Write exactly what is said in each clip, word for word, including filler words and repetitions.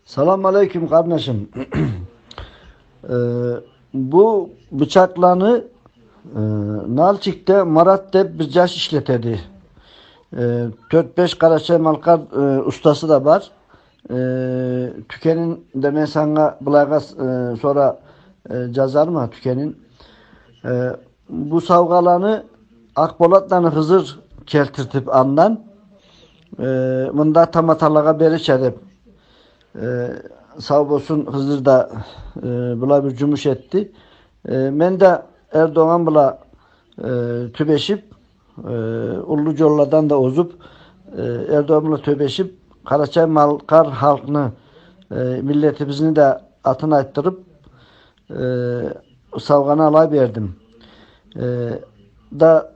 Салам алейкум, къарнашым. Э, бу бычакъланы, э, Нальчикде Марат деп бир джаш ишлетеди. Э, тёрт-беш къарачай-малкъар, э, устасы да бар. Э, тюкенин да мен санга былайгъа, э, сора, э, джазарма тюкенин. Э, бу саугъаланы Акъболатланы Хызыр келтиртип андан, э, мында таматалагъа берирча деп, э, сау болсун, Хызыр да, э, была бир джумуш этди. Э, мен да Эрдогъан бла, э, тюбешип, э, уллу джолладан да озуп, э, Эрдогъан бла тюбешип, къарачай-малкъар халкъны, э, миллетибизни да атын айтдырып, э, саугъаны алай бердим. Э, да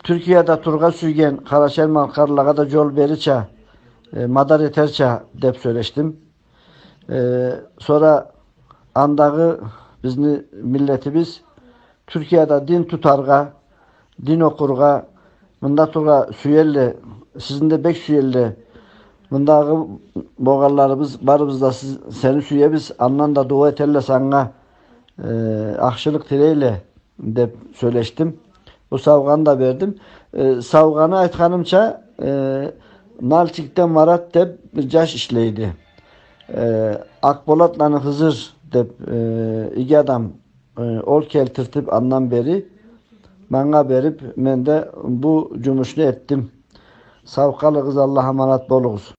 Тюркияда тургъа сюйген къарачай-малкъарлагъа да джол берирча, э, мадар этерча деп сёлешдим. Э, сора андагъы бизни миллетибиз Тюркияда дин тутаргъа, дин окъургъа, мында тургъа сюелле, сизни да бек сюелле. Мындагъы болгъанларыбыз, барыбыз да сиз, сени сюебиз, андан да дуа этелле санга, э, ахшылыкъ тилейле деп сёлешдим. Бу саугъаны да бердим. Э, саугъаны айтханымча, э, Нальчикде Марат деп бир джаш ишлейди. Э, Акъболатланы Хызыр деп, э, иги адам, э, ол келтиртип андан бери, манга берип, мен да бу джумушну этдим. Сау къалыгъыз, Аллахха аманат болугъуз.